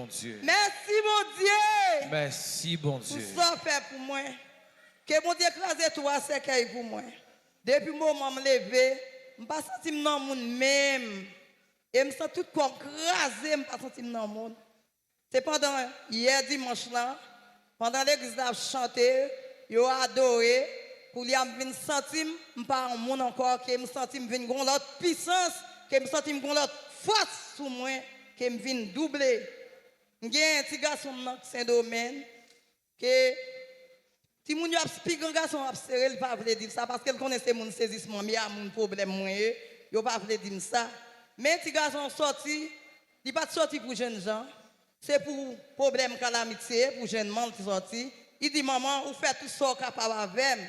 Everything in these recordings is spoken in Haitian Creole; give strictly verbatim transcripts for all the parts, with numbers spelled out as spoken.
Bondye. Mèsi, Bondye, Mèsi, pou Bondye. Sa w fè pou mwen. Ke Bondye kraze twa sèkèy pou mwen. Depi moman m leve, m pa santi m nan moun menm. E m santi tout kò m kraze, m pa santi m nan moun. Se pandan yè dimanch lan, pandan legliz la ap chante, yo adore, koulye a m vin santi m, m pa yon moun ankò, ke m santi m vin gon lòt pisans, ke m santi m gon lòt fòs sou mwen, ke m vin double. M gen ti gason m nan Sendomeng, ke timoun yo ap, pi gran gason ap sere, li pa vle di l sa, paske l konnen se moun sezisman m ye a, moun pwoblèm mwen ye, yo pa vle di m sa. Men ti gason an sòti, li pa t sòti pou jennjan, se pou pwoblèm kalamite, pou jennman l te sòti. Li di, "Manman, ou fè tout sa w kapab avè m.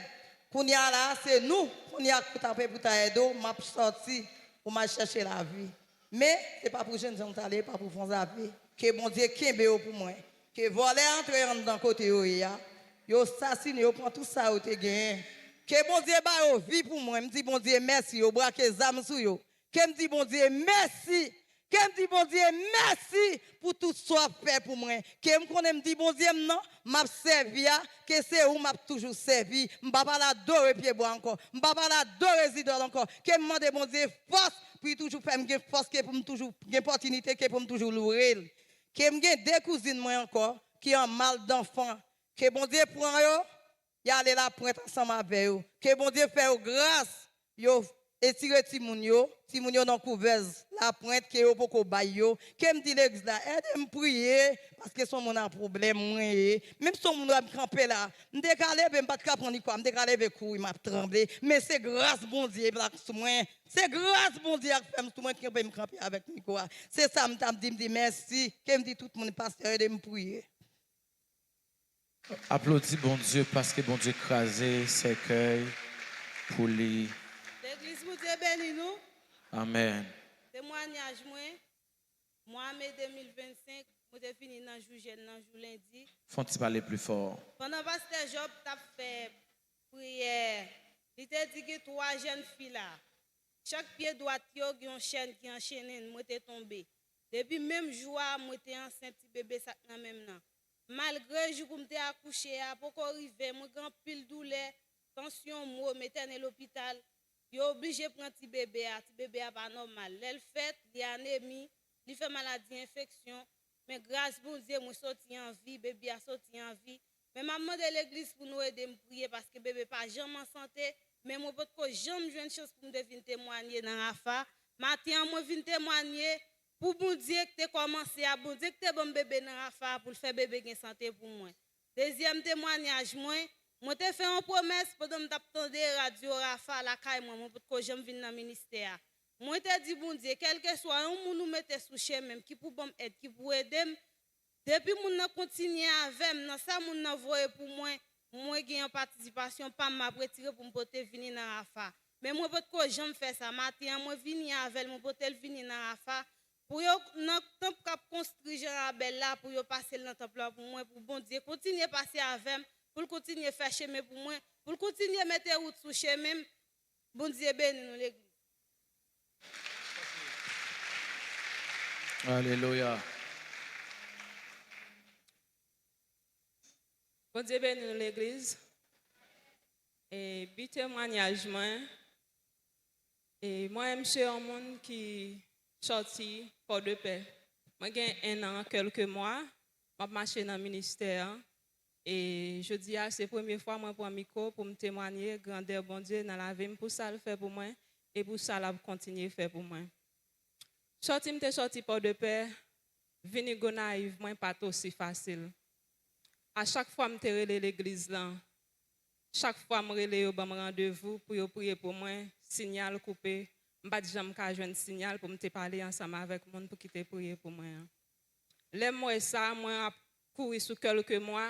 Kounye a la, se nou, kounye a k pou tape pou ta ede w, m ap sòti pou m al chèche lavi." Men, se pa pou jennjan w t ale, pa pou Fonzave. Ke Bondye kenbe yo pou mwen. Ke vòlè antre anndan kote yo ye a. Yo sasinen, yo pran tout sa yo te genyen. Ke Bondye ba yo vi pou mwen. M di Bondye mèsi, yo brake zam sou yo. Ke m di Bondye mèsi. Ke m di Bondye mèsi pou tout sa w ap fè pou mwen. Ke m konnen m di Bondye m nan, m ap sèvi a, ke se ou m ap toujou sèvi. M p ap al adore pyebwa ankò. M p ap al adore zidòl ankò. Ke m mande Bondye fòs pou li toujou fè m gen fòs, ke pou m toujou gen pòtinite, ke pou m toujou louwe l. Ke m gen de kouzin mwen ankò ki an maldanfan. Ke Bondye pran yo, y ale Lapwent ansanm avè yo. Ke Bondye fè yo gras, yo etire timoun yo, timoun yo nan kouvèz Lapwent ke yo poko bay yo. Ke m di legliz la, ede m priye, paske se yon moun a pwoblèm mwen ye. Menm si yon moun wè m kanpe la, m te ka leve, m pa t ka pran mikwo a, m te ka leve kouri, m ap tranble. Men se gras Bondye la sou mwen. Se gras Bondye a k fè m sou mwen, ki fè m kanpe avèk mikwo a. Se sa m t ap di, m di mèsi. Ke m di tout moun, pastè, ede m priye. Aplodi Bondye, paske Bondye kraze sèkèy pou li. Legliz, Bondye beni nou. Amèn. Temwanyaj mwen, mwa me de mil vennsenk, mwen te vini nan jou jèn nan, jou lendi. Fè yon ti pale pli fò. Pandan pastè Job t ap fè priyè, li te di gen twa jèn fi la. Chak pye dwat yo gen yon chèn ki anchennen, mwen te tonbe. Depi menm jou a, mwen te ansent, ti bebe sa k nan men m nan. Malgre jou pou m te akouche a poko rive, mwen gen anpil doulè, tansyon m wo, m entène lopital. Yo oblije pran ti bebe a, ti bebe a pa nòmal. Lè l fèt, li anemi, li fè maladi enfeksyon. Men gras Bondye, mwen soti an vi, bebe a soti an vi. Men m ap mande legliz pou nou ede m priye, paske bebe pa janm an sante. Men mwen potko janm jwenn chans pou m te vin temwanye nan Rafa. Maten an, mwen vin temwanye pou Bondye ki te kòmanse a, Bondye ki te ban m bebe nan Rafa a, pou l fè bebe gen sante pou mwen. Dezyèm temwanyaj mwen, mwen te fè yon pwomès pandan m t ap tande radyo Rafa lakay mwen, mwen potko janm vin nan ministè a. Mwen te di Bondye, kèlkeswa yon moun ou mete sou chemen m ki pou ban m èd, ki pou ede m, depi moun nan kontinye avè m nan sa moun nan voye pou mwen, mwen gen yon patisipasyon pa m, m ap retire pou m pote vini nan Rafa. Men mwen potko janm fè sa. Maten an, mwen vini avè l, mwen pote l vini nan Rafa. Pou yo, nan tanp k ap konstri Jan Rabèl la, pou yo pase l nan tanp la pou mwen, pou Bondye kontinye pase avè m, pou l kontinye fè chemen pou mwen, pou l kontinye mete wout sou chemen m. Bondye beni nou, legliz. Alelouya. Bondye beni nou, legliz. E bi temwanyaj mwen, e mwen, m se yon moun ki sòti Pòdepè. Mwen gen en an, kèlke mwa, m ap mache nan ministè an. E jodi a, se premye fwa mwen pran mikwo pou m temwanye grandè Bondye nan lavi m, pou sa l fè pou mwen e pou sa l ap kontinye fè pou mwen. Sòti m te sòti Pòdepè, vini Gonayiv mwen pa t osi fasil. A chak fwa m te rele legliz lan, chak fwa m rele yo ban m randevou pou yo priye pou mwen, sinyal koupe, m pa t janm ka jwenn sinyal pou m te pale ansanm avèk moun pou ki te priye pou mwen an. Lè m wè sa, mwen ap kouri sou kèlke mwa,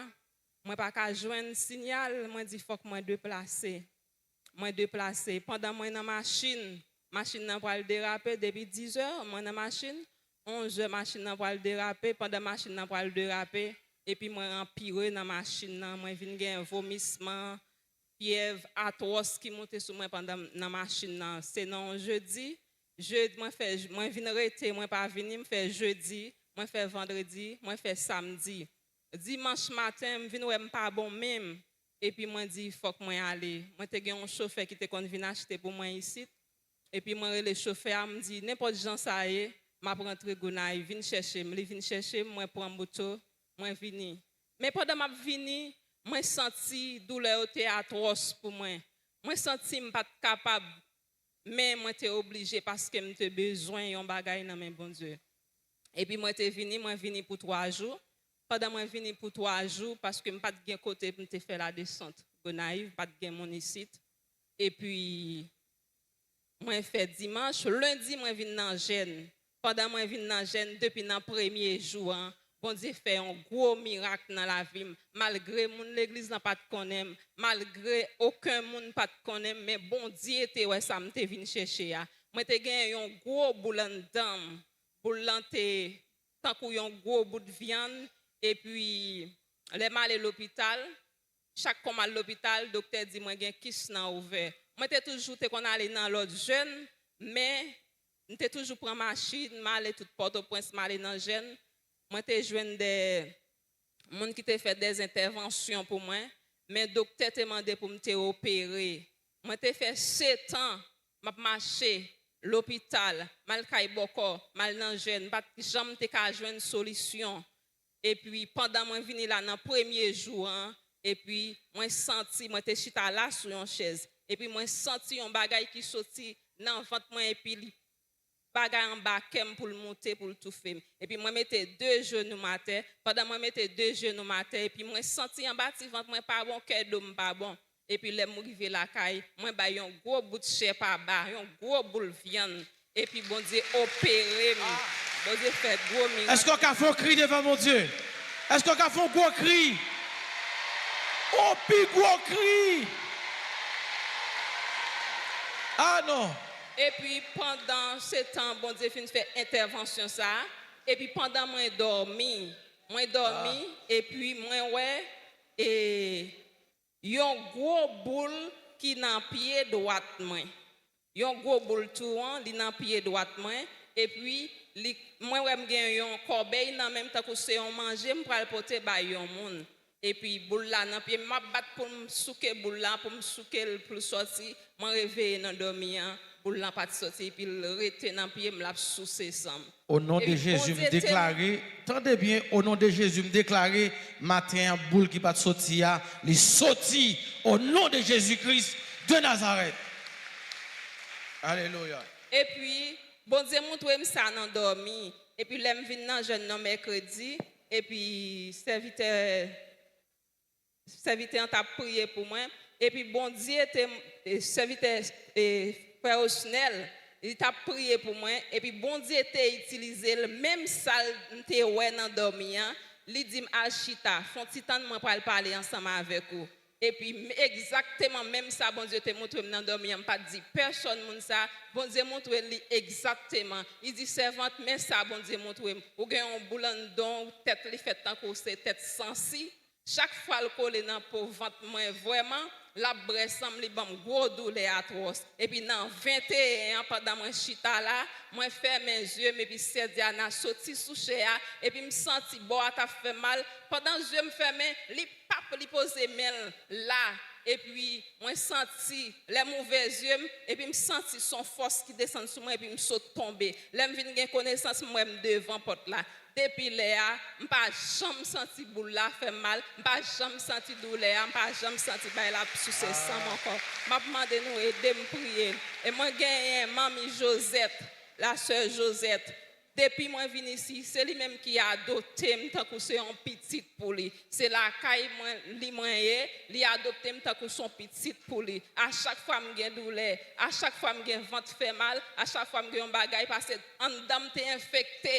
mwen pa ka jwenn sinyal, mwen di fòk mwen deplase. Mwen deplase. Pandan mwen nan machin, machin nan pral derape depi dizè, mwen nan machin, onzè machin nan pral derape, pandan machin nan pral derape, epi mwen anpire nan machin nan, mwen vin gen vomisman, fyèv atwòs ki monte sou mwen pandan m nan machin nan. Se nan yon jedi, je-, mwen fè, mwen vin rete, mwen pa vini, m fè jedi, mwen fè vandredi, mwen fè samdi. Dimanch maten, m vin wè m pa bon menm. Epi mwen di, fòk mwen ale. Mwen te gen yon chofè ki te konn vin achte pou mwen isit. Epi mwen rele chofè a, m di, nenpòt jan sa ye, m ap rantre Gonayiv, vin chèche m. Li vin chèche m, mwen pran moto, mwen vini. Men pandan m ap vini, mwen santi doulè yo te atwòs pou mwen. Mwen santi m pa t kapab, men mwen te oblije paske m te bezwen yon bagay nan men Bondye. Epi mwen te vini, mwen vini pou twa jou. Pandan mwen vini pou twa jou, paske m pa t gen kote pou m te fè ladesant Gonayiv, pa t gen moun isit. Epi, mwen fè dimanch, lendi mwen vin nan jèn. Pandan mwen vin nan jèn, depi nan premye jou an, Bondye fè yon gwo mirak nan lavi m. Malgre moun legliz lan pa t konnen m, malgre okenn moun pa t konnen m, men Bondye te wè sa m te vin chèche a. Mwen te gen yon gwo boul anndan m. Boul lan te tankou yon gwo bout vyann. Epi, lè m ale lopital, chak kon m al lopital, doktè di mwen gen kis nan ovè. Mwen te toujou te konn ale nan lòt jèn, men m te toujou pran machin, m ale tout Pòtoprens, m ale nan jèn. Mwen te jwenn de moun ki te fè de entèvansyon pou mwen, men doktè te mande pou m te opere. Mwen te fè setan m ap mache lopital, m al kay bòkò, m al nan jèn, m pa t janm te ka jwenn solisyon. Epi pandan mwen vini la nan premye jou an, epi mwen santi, mwen te chita la sou yon chèz, epi mwen santi yon bagay ki soti nan vant mwen, epi li bagay anba kè m pou l moute, pou l toufe m. Epi mwen mete de jenou m atè. Pandan mwen mete de jenou m atè, epi mwen santi anba ti vant mwen pa bon, kè do m pa bon. Epi lè m rive lakay, mwen bay yon gwo bout chè pa ba, yon gwo boul vyann. Epi Bondye opere m. Bondye fè gwo mirak. Èske w ka fè yon kri devan Bondye? Èske w ka fè yon gwo kri? Yon pi gwo kri! Ah non! Epi pandan se tan Bondye fin fè entèvansyon sa a, epi pandan mwen dòmi, mwen dòmi, epi mwen wè, e, yon gwo boul ki nan pye dwat mwen. Yon gwo boul tou an, li nan pye dwat mwen, epi li, mwen wè m gen yon kòbèy nan men m tankou se yon manje m pral pote bay yon moun. Epi boul la nan pye m, m ap bat pou m souke boul la, pou m souke l, pou l sòti. Mwen reveye nan dòmi an, boul la pa t sòti, epi l rete nan pye m, l ap souse san m. O non de Jezi, m deklare, tande byen, o non de Jezi, m deklare, maten an, boul ki pa t soti a, li soti, o non de Jezi Kris de Nazarèt. Alelouya. Epi, Bondye montre m sa nan dòmi. Epi, lè m vin nan jèn nan mèkredi, epi sèvitè sèvitè an t ap priye pou mwen, epi Bondye te, e, sèvitè, e, frè Osnèl, li t ap priye pou mwen, epi Bondye te itilize l, menm sa l m te wè nan dòmi an, li di m, al chita, fè yon ti tann, mwen pral pale ansanm avèk ou. Epi, m-, egzakteman menm sa Bondye te montre m nan dòmi an, m pa t di pèsòn moun sa, Bondye montre l li egzakteman. Li di, sèvant, men sa Bondye montre m. Ou gen yon boul anndan w, tèt li fèt tankou se tèt sansi. Chak fwa l kole nan po vant mwen vrèman, l ap brè san m, li ban m gwo doulè atwòs. Epi nan venteyen an, pandan mwen chita la, mwen fèmen zye m, epi sè Diana soti sou chè a, epi m santi bò a t ap fè m mal. Pandan zye m fèmen, li pap, li poze men l la, epi mwen santi, lè m ouvè zye m, epi m santi s on fòs ki desann sou mwen, epi m sot tonbe. Lè m vin gen konesans, m wè m devan pòt la. Depi lè a, m pa janm santi boul la fè m mal, m pa janm santi doulè a, m pa janm santi bay la ap souse san m ankò. M ap mande nou ede m priye. E mwen genyen manmi Josette, la sè Josette. Depi mwen vin isi, se li menm ki adopte m tankou se yon pitit pou li. Se lakay mwen, li mwen ye, li adopte m tankou se yon pitit pou li. A chak fwa m gen doulè, a chak fwa m gen vant fè mal, a chak fwa m gen yon bagay pase, anndan m te enfekte.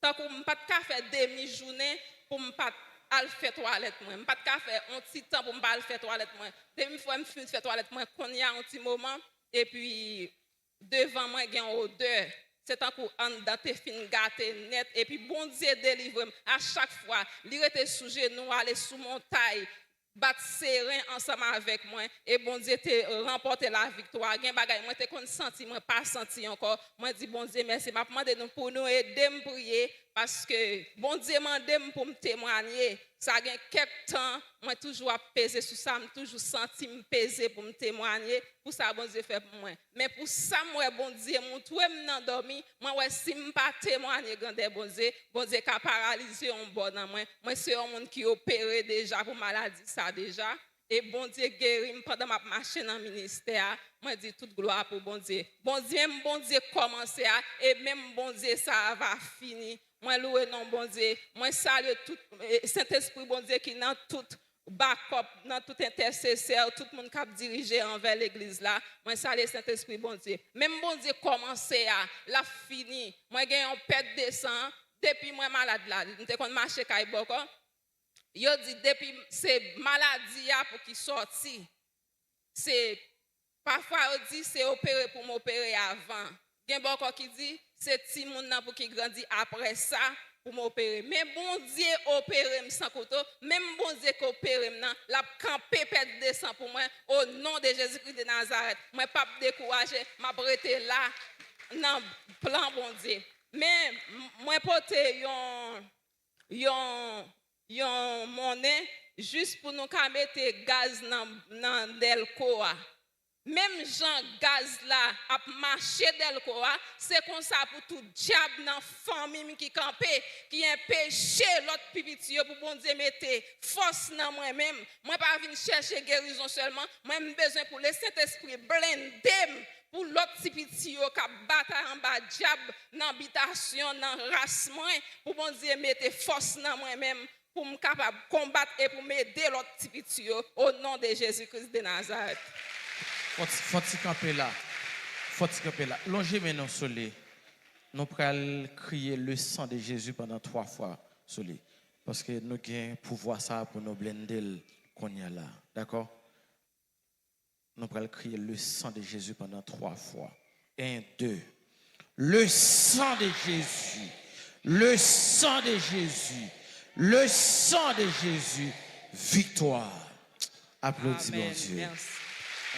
Tankou m pa t ka fè demi jounen pou m pa t al fè twalèt mwen. M pa t ka fè yon ti tan pou m pa al fè twalèt mwen. Depi m fè, m fin fè twalèt mwen, kounye a yon ti moman, epi devan mwen gen odè. Se tankou anndan te fin gate nèt, epi Bondye delivre m. A chak fwa, li rete sou jenou, ale sou montay, bat seren ansanm avèk mwen, e Bondye te ranpòte laviktwa. Gen bagay mwen te konn santi, mwen pa santi ankò. Mwen di Bondye mèsi. M ap mande nou pou nou ede m priye, Paske Bondye mande m pou m temwanye. Sa gen kèk tan, mwen toujou ap peze sou sa, m toujou santi m peze pou m temwanye pou sa Bondye fè pou mwen. Men pou sa m wè Bondye montre m nan dòmi, mwen wè si m pa temwanye grandè Bondye, Bondye ka paralize yon bò nan mwen. Mwen se yon moun ki opere deja pou maladi sa deja. E Bondye geri m pandan m ap mache nan ministè a. Mwen di tout glwa pou Bondye. Bondye m, Bondye kòmanse a, e menm Bondye sa a va fini. Mwen louwe non Bondye. Mwen salye tout, eh, Sentespri Bondye ki nan tout bakòp, nan tout entèsesè, tout moun k ap dirije anvè legliz la. Mwen salye Sentespri Bondye. Menm Bondye kòmanse a, l ap fini. Mwen gen yon pèt de san, depi mwen malad la, m te konn mache kay bòkò. Yo di depi se maladi a pou ki sòti. Se, pafwa yo di se opere pou m opere avan. Gen bòkò ki di se timoun nan pou ki grandi apre sa pou m opere. Men Bondye opere m san kouto, menm Bondye k opere m nan, l ap kanpe pèt de san pou mwen, o non de Jezi Kris de Nazarèt. Mwen p ap dekouraje, m ap rete la nan plan Bondye. Men m-, mwen pote yon, yon, yon monnen jis pou nou ka mete gaz nan, nan dèlko a. Menm jan gaz la ap mache dèlko a, se konsa pou tout dyab nan fanmi m ki kanpe, ki enpeche lòt pi piti yo pou Bondye mete fòs nan mwen menm. Mwen pa vin chèche gerizon sèlman, mwen m bezwen pou Lesentespri blende m pou lòt ti piti yo k ap batay anba dyab nan bitasyon, nan ras mwen, pou Bondye mete fòs nan mwen menm, pou m kapab konbat e pou m ede lòt ti piti yo, o non de Jezi Kris de Nazarèt. Fò ti, fò ti kanpe la. Fò ti kanpe la. Lonje men nou sou li. Nou pral kriye le sang de Jésus pandan twa fwa sou li. Paske nou gen pouvwa sa a pou nou blende l kounye a la. Dakò? Nou pral kriye le sang de Jésus pandan twa fwa. En, de. Le sang de Jésus. Le sang de Jésus. Le sang de Jésus. Viktwa. Aplodi Bondye.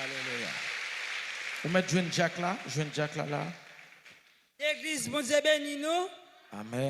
Alelouya. Ou mèt jwenn dyak la? Jwenn dyak la la. Legliz, Bondye beni nou. Amèn.